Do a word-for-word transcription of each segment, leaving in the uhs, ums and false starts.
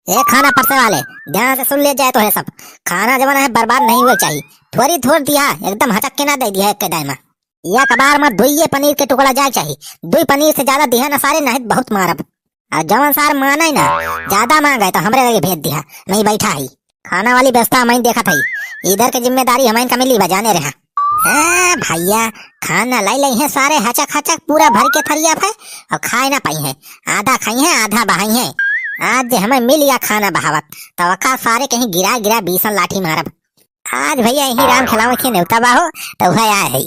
ए खाना परसे वाले, ध्यान से सुन ले जाए तो है सब। खाना जवन है बर्बाद नहीं हुए चाहिए। थोड़ी थोड़ दिया, एकदम हचक के ना दे दिया एक के दाई मा। एक बार मा दुइये पनीर के टुकड़ा जाए चाहिए। दुई पनीर से ज्यादा दिया ना सारे, नहीं बहुत मारब। और जवन सार माने ना, ज्यादा मांगे तो हमरे लगे भेज दिया, नहीं बैठा ही। खाना वाली व्यवस्था हमइन देखत हई, इधर के जिम्मेदारी हमइन का मिली बा, जाने रहा। हाँ भैया, खाना लाई लाई है सारे हचक हचक पूरा भर के थरिया पे, और खाए ना पाई है। आधा खाई है, आधा बहाई है। आज जे हमें मिल गया खाना बहावत, तो वका सारे कहीं गिरा गिरा बीसन लाठी मारब। आज भैया यही राम खिलावन के नेवता बा हो, तो वह आए है।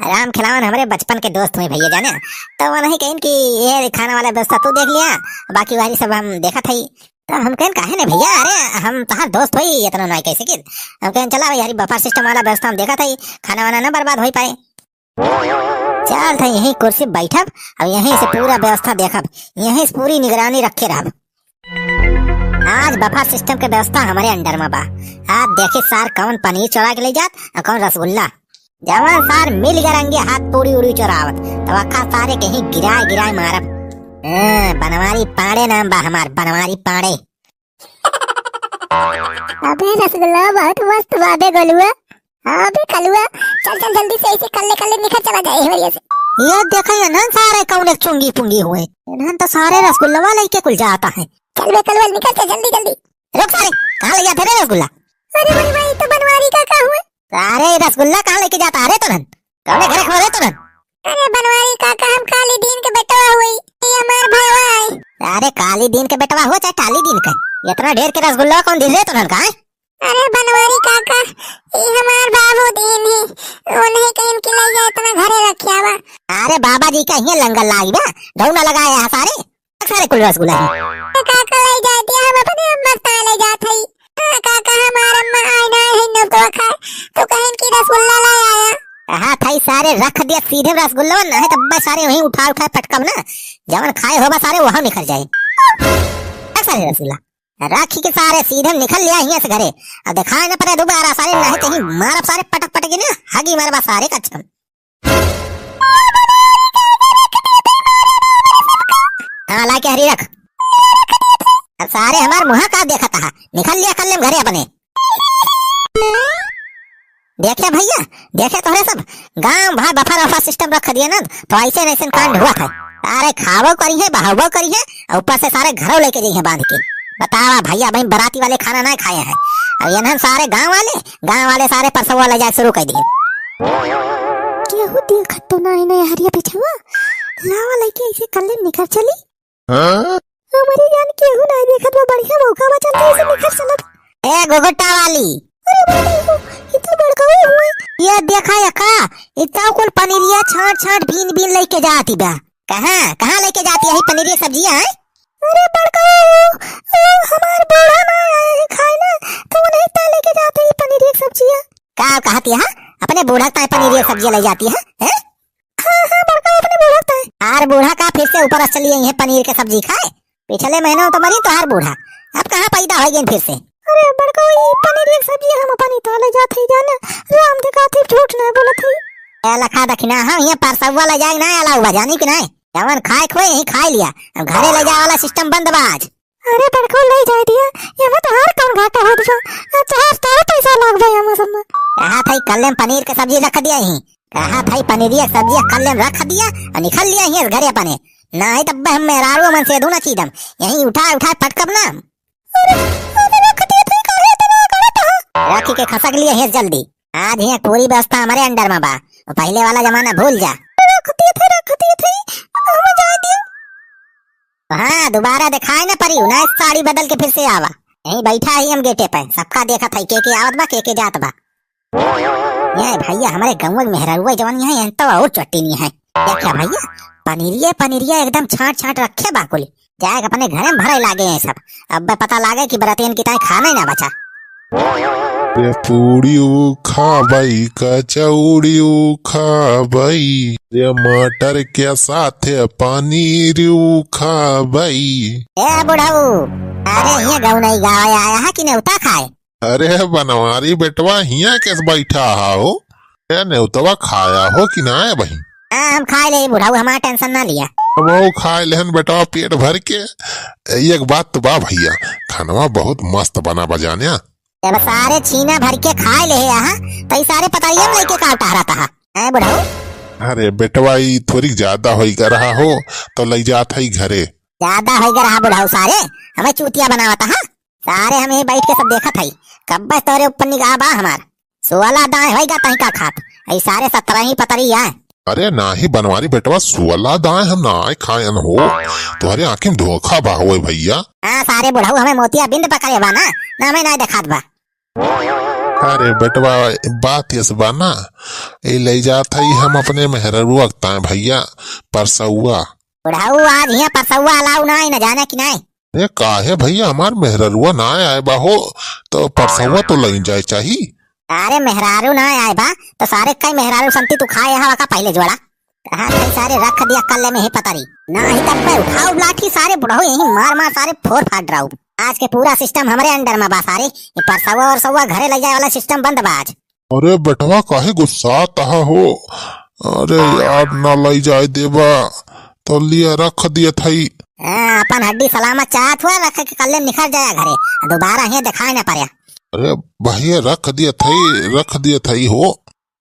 राम खिलावन हमरे बचपन के दोस्त हुए भैया जाने, तो वो नहीं कहिन कि ये खाना वाला व्यवस्था तू देख लिया, बाकी वाली सब हम देखत हई। तो हम कहेन, "काहे ने भैया, अरे हम तहार दोस्त होई, इतना नाई कह सकित।" हम कहेन, "चला भाई, यारी बफर सिस्टम वाला व्यवस्था हम देखत हई, खाना वाना ना बर्बाद होई पाए।" चल था यहीं कुर्सी बैठब, अब यहीं से पूरा व्यवस्था देखब, यहीं से पूरी निगरानी रखे रहब। आज बफर सिस्टम के व्यवस्था हमारे अंडर में बा। आज देखी सार कौन पनीर चोरा के ले जात और कौन रसगुल्ला। जवान सार मिल गए रंगे हाथ पूरी उड़ी चोरावत, तो अखा सारे कहीं गिराए गिराए मारब। हाँ, बनवारी पांडे नाम बा हमार, बनवारी पांडे। अबे रसगुल्ला बहुत मस्त बा बे गोलुआ। हाँ बे कलुआ, चल चल जल्दी से ऐसे कल्ले कल्ले निकल चला जाए हमारे से। ये देखा ये नन सारे कौन एक चुंगी पुंगी हुए, इन्हन तो सारे रसगुल्ला लेके कुल जाता है। चल बे कलुआ निकल चल जल्दी जल्दी। रुक सारे, कहाँ ले जाते रे रसगुल्ला? अरे भाई भाई, तो बनवारी काका हुए। अरे रसगुल्ला कहाँ लेके जाता अरे तुनन? कौने घरे खवा रे तुनन? अरे बनवारी काका, हम काली दीन के बेटवा हुई, ये हमार भाईवा है। अरे काली दीन के बेटवा हो चाहे काली दीन के, इतना ढेर के रसगुल्ला कौन दिल रे तुनन का है? अरे बनवारी काका, ये हमार बाबू दीन है, उन्हें कहीं के लिए इतना घरे रखिया बा। अरे बाबा जी का हियाँ लंगर लागी बा, ढौना लगाए यहाँ सारे। सारे कुल रसगुल्ला है। काका ले जाती है, हम अपने अम्मा से ले जात हई। हाँ, काका हमार अम्मा आई ना है नौतवा खाए, तो कहेन कि रसगुल्ला ले आया। हाँ, थाई सारे रख दिया सीधे रसगुल्ला, ना है तब सारे वहीं उठा उठा पटकब ना, जवन खाए होबा सारे वहाँ निकल जाए। रख सारे रसगुल्ला, राखी के सारे सीधे निकल लिया हियाँ से घरे। अब दिखाए ना पड़े दोबारा सारे, ना है कहीं मारब सारे पटक पटक के ना, हगी मारबा सारे कच्छम। हाँ, ला के हरी रख। अब सारे हमार मुँह का देखत हा, निकल लिया कल्ले घरे अपने। देखे भैया, देखे तोहरे सब, गांव भर बफर वफर सिस्टम रख दिया ना, तो ऐसे न ऐसे कांड हुआ था। सारे खाबो करी है, बहाबो करी है, और ऊपर से सारे घरों लेके जाई है बांध के। बतावा भैया, भाई बराती वाले खाना ना खाए हैं, अब इन्हन सारे गांव वाले, गांव वाले सारे परसवा ले जाए शुरू कर दिए। केहू देखत तो नाही ना हरिया पिछवा, लावा लेके ऐसे कल्ले निकल चली। हाँ? हमारी जान केहू नाही देखत बा, बढ़िया मौका बा, चल ऐसे निकल चलत। ए घुघुटा वाली। अरे बाप रे, ई तो बड़का हुए। ये देखा या का, ई तो कुल पनीरिया छांट छांट बीन बीन लेके जाती बा। कहाँ, कहाँ लेके जाती है पनीरिया सब्जियां, हैं? अरे बड़का, ओ, हमार बूढ़ा ना आए हैं खाए ना, तो उन्हें तो लेके जाते ही पनीर एक सब्जिया। का कहती है? अपने बूढ़ा ताए पनीर एक सब्जिया ले जाती है, हैं? हाँ, हाँ, बड़का अपने बूढ़ा ताए। आर बूढ़ा का फिर से ऊपर चली आई है पनीर के सब्जी खाए? पिछले महीने तो मरी तोहार बूढ़ा, अब कहाँ पैदा हो गई फिर से? अरे बड़का, ई पनीर एक सब्जी हम अपनी तो ले जाते ही जाने, राम देखा थे झूठ ना बोलत ही। ए लखा दखिना, हम ये परसवा ले जाए ना, अलाउ बजानी कि नहीं? जवन खाए खोए यही खाए लिया, अब घरे ले जाए वाला सिस्टम बंद बा आज। अरे बड़को ले जाए दिया, एमे तोहार कौन घाटा होत बा? अब तोहार सारा पैसा लाग बा एमे सब में। कहा था कल में पनीर के सब्जी रख दिया ही, कहा था पनीरिया के सब्जी कल में रख दिया और निकल लिया ही घरे अपने, ना ही तब हम मेहरारू मन से दूना चीदम, यही उठा उठा पटकब ना। अरे, अरे रख दिया था, काहे इतना करत हो? राखी के खसक लिया ही जल्दी। आज ही पूरी व्यवस्था हमारे अंडर में बा, वो पहले वाला जमाना भूल जा। रख दिए थे, रख दिए थे, हमें जाए दियो। हाँ, दोबारा दिखाए ना परी, ना साड़ी बदल के फिर से आवा। यहीं बैठा ही हम गेटे पे, सबका देखत है, के के आवत बा, के के जात बा। ये भैया, हमारे गाँव में मेहरारुआ जवान यहाँ, यहाँ तो और चट्टी नहीं है। देखा भैया, पनीरिया, पनीरिया एकदम छांट छांट रखे बा कुल। जाए के अपने घरे में भरे लागे हैं सब। अब पता लागे कि बरातियन की ताई खाना ही ना बचा। रे पूड़ियो खाबई, कचौड़ियो खाबई, रे मटर के साथे पनीरियो खाबई। ए बुढ़ऊ, अरे ये गौनई गावे आया है कि नेवता खाए? अरे बनवारी बेटवा, हियाँ कैसे बैठा हा हो? ए नेवतवा खाया हो कि ना है बहिन? हाँ, हम खाए ले बुढ़ऊ, हमारा टेंशन ना लिया। हमहू खाए लेहन बेटवा पेट भर के। एक बात तो बा भइया, खानवा बहुत मस्त बना बा जान्या। जब सारे छीना भर के खाए लेहे अहा, त ई सारे पतरिया में लइके का टहरत अहा? हैं बुढ़ऊ? अरे बेटवा, ई थोड़ी ज्यादा होई ग रहा हो, तो लइ जात हई घरे। ज्यादा होई ग रहा बुढ़ऊ सारे, हमें चूतिया बनावत अहा। सारे हम यहीं बैठ के सब देखत हई, कब्बे से तोरे ऊपर निगाह बा हमार। सोलह दाएं होइगा तहीं का खात, ई सारे सत्रह ही पतरी आए। अरे नाही बनवारी बेटवा, सोलह दाएं हम नाहीं खायन हो, तोहरे आँखी में धोखा बा होए भइया। हाँ सारे बुढ़ऊ, हमें मोतिया बिंद पकड़े बा ना, ना हमें नाहीं देखात बा। अरे बेटवा, बात यस बा ना, ई लइ जात हई हम अपने मेहररुआ के ताएं भइया, परसौआ। बुढ़ऊ आज हियाँ परसौआ अलाउ नाहीं, न जाने कि नाहीं। अरे काहे भइया, हमार मेहररुआ ना आए बा हो, तो परसौआ तो लइ जाए चाही। अरे मेहरारू ना आए बा, तो सारे कई मेहरारू संती तू खाए हवा का पहिले जोड़ा? कहा थे सारे रख दिया कल्ले में ही पतरी। ना ही तब पे उठाओ लाठी सारे बुढ़ऊ, यहीं मार मार सारे फोर फाट रहो। आज के पूरा सिस्टम हमरे अंडर में बा सारे, ये परसौआ वरसौआ घरे लइ जाए वाला सिस्टम बंद बा आज। अरे बेटवा, काहे गुस्सात अहा हो? अरे यार, ना लइ जाए देबा, तो लिया रख दिया थई। हाँ, अपन हड्डी सलामत चाहत हुआ, रख के कल्ले निखर जाया घरे, दोबारा हियाँ देखाए ना पड़े। अरे भइया, रख दिया थई, रख दिया थई हो।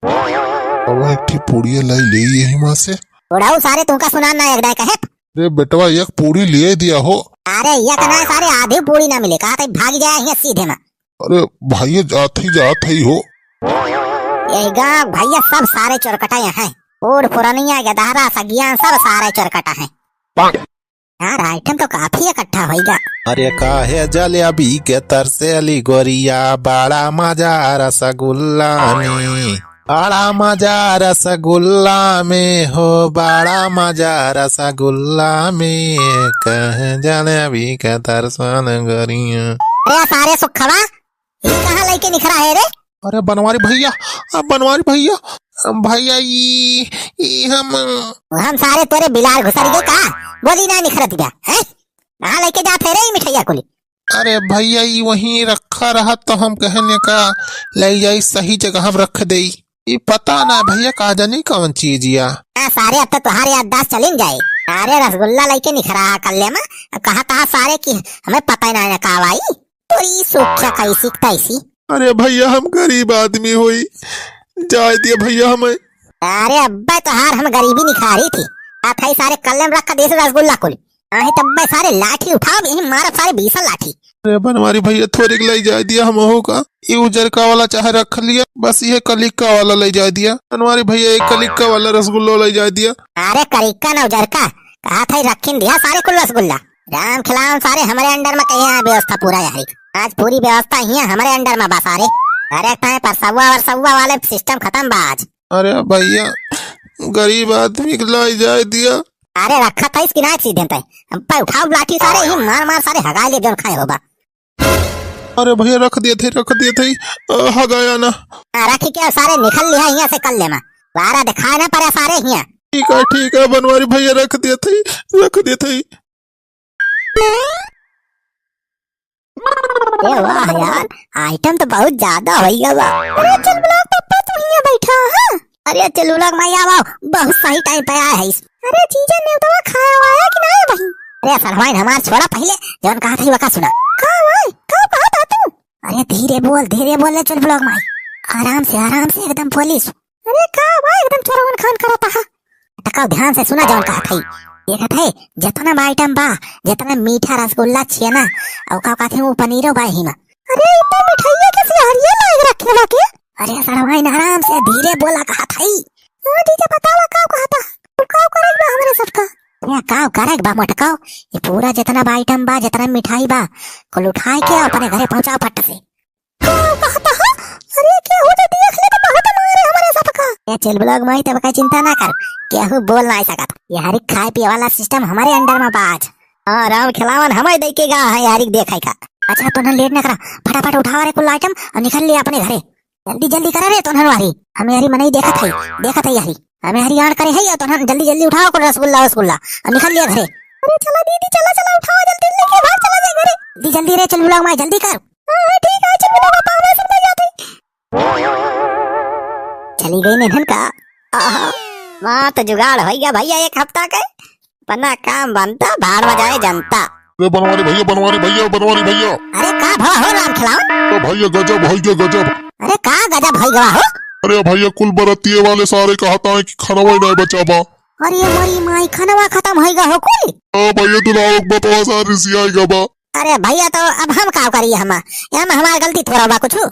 अब एक ठी पूड़िया लइ ले यही माँ से। बुढ़ऊ सारे तुमका सुना ना एक दाई कहे। अरे बेटवा, एक पूड़ी लिया दिया हो। अरे एक ना सारे, आधी पूड़ी ना मिले, कहा था भाग जाए हियाँ सीधे में। अरे भइया, जात ही, जात ही हो। यही गाँव भइया सब सारे चोरकटा यहाँ हैं। बूढ़ पुरनिया, गदहरा, सगियान सब सारे चोरकटा हैं। यार, आइटम तो काफी इकट्ठा होइगा। अरे काहे जलेबी के तरसेली गोरिया, बड़ा मजा रसगुल्ला में। बड़ा मजा रसगुल्ला में हो, बड़ा मजा रसगुल्ला में, कहे जलेबी के तरसन गोरिया। अरे सारे सुखवा, ई कहाँ लइके निखरा है रे? अरे बनवारी भइया, आ बनवारी भइया, भइया ई, ई हम हम सारे तोरे बिलार घुसर गए का? बोली ना निखरत बा, हैं? कहाँ लइके जात है रे ई मिठइया कुली? अरे भइया, ई वहीं रखा रहा तो हम कहने का लइ जाई, सही जगह हम रख देई। ई पता ना भइया, का जानी कौन चीज या। हाँ, सारे अब तो तोहार याददाश्त चलिन जाए। सारे रसगुल्ला लइके निखरा कल्ले में, कहा था सारे कि हमें पता ही ना है का भाई। तो ई सोचा कैसी तैसी। अरे भइया, हम गरीब आदमी होई, जाए दिया भइया हमें। अरे अब्बे तोहार हम गरीबी निखारी थी। आ थाई सारे कल्ले में रख के देस रसगुल्ला कुल। आही तब्बे सारे लाठी उठाओ, यही मारब सारे बीसल लाठी। अरे बनवारी भइया, थोड़े के लइ जाए दिया हमहू का। ई उजरका वाला चाहे रख लिया, बस ये कलिक्का वाला लइ जाए दिया। बनवारी भइया, एक कलिक्का वाला रसगुल्ला लइ जाए दिया। अरे कलिक्का ना उजरका, कहा थाई रखिन दिया सारे कुल रसगुल्ला। राम खिलावन सारे हमरे अंडर में कहीं है व्यवस्था पूरा यारी। आज पूरी व्यवस्था ही है हमरे अंडर में बा सारे। अरे टाइम पर सौवा और सौवा वाले सिस्टम खत्म बा आज। अरे भइया, गरीब आदमी के लइ जाए दिया। अरे रखा था इसकी नाक सीधे पे। अब पे उठाओ लाठी सारे, ही मार मार सारे हगाए ले जौन खाए होबा। अरे भइया, रख दिए थे, रख दिए थे, अ, हगाया ना। हाँ, रख के सारे निकल लिया हियाँ से कल्ले में। बारा दिखाए ना पड़े सारे हियाँ। ठीक है, ठीक है, बनवारी भइया, रख दिए थे, रख दिए थे। ए वाह यार, आइटम तो बहुत ज्यादा होइ गवा। अरे चल ब्लॉक पप्पा, तू हियाँ बैठा, हाँ? अरे चल ब्लॉक माई, आवा, बहुत सही टाइम पे आया है। अरे जीजा, नेवतवा खाया वाया कि ना भाई? अरे सरवाइन हमार छोड़ा पहिले, जौन कहा था वका सुना। का भाई, का कहा था तू? अरे धीरे बोल, धीरे बोल ले चल ब्लॉक माई। आराम से, आराम से एकदम बोलिस। अरे का बा एकदम चोरवन खान करत हा? टकाऊ ध्यान से सुना जौन कहत हई। देखत है, जितना बा आइटम बा, जितना मीठा रसगुल्ला छेना, अउ का कहत है वो पनीरो बा ही में। अरे इतना मिठाइया के सिहरिया लाग रखे बा के? अरे सड़वाइन आराम से धीरे बोला कहत हई। हाँ जीजा बतावा का कहता? तू का करे बा हमरे सबका? ये का करे बा मोटकाओ? ये पूरा जितना बा आइटम बा, जितना मिठाई बा, कुल उठाए के अपने घरे पहुंचाओ फट से। का कहता हो? अरे, केहू जे देख ले तो बहुत मारे हमरे सबका। ए, चुलबुलवा के माई, तब का चिंता ना कर, केहू बोल नाहीं सकत। ये हरी खाए पिए वाला सिस्टम हमरे अंडर में बा आज। हाँ, राम खिलावन हमें दे के गा है यारी देखे का। अच्छा, तो ना लेट ना करा, फटाफट उठावा रे कुल आइटम और निकल लिया अपने घरे। जल्दी जल्दी करा रे, तो ननवारी हमें हरी मनई देखत है, देखत है हरी। हमें हरी आड़ करे है या तो ना जल्दी जल्दी उठावा कुल रसगुल्ला वसगुल्ला और निकल लिया घरे। अरे चला दीदी, चला चला, उठावा जल्दी लेके भाग चला जाए घरे। जल्दी जल्दी रे, चुलबुलवा के माई, जल्दी कर। हाँ, हाँ, ठीक है, चल बेटा, पापा, मैं सब ले जाते। चली गई नेहन का। आहा, वाह, तो जुगाड़ होइ गया भइया एक हफ्ता के। अपना काम बनता, भाड़ में जाए जनता। अरे बनवारी भइया, बनवारी भइया, बनवारी भइया। अरे का भवा हो राम खिलावन? अरे भइया गजब होइ गवा, गजब। अरे का गजब होइ गवा हो? अरे भइया कुल बरतिये वाले सारे कहत हैं कि खनवा ही नाहीं बचा बा। अरे मोरी माई, खनवा खतम होइ गवा हो कुल? हाँ भइया दुलावक बपवा सारे रिसियाइ गवा बा। अरे भइया तो अब हम का करी, हम, एमा हमार गलती थोड़ा बा कुछु।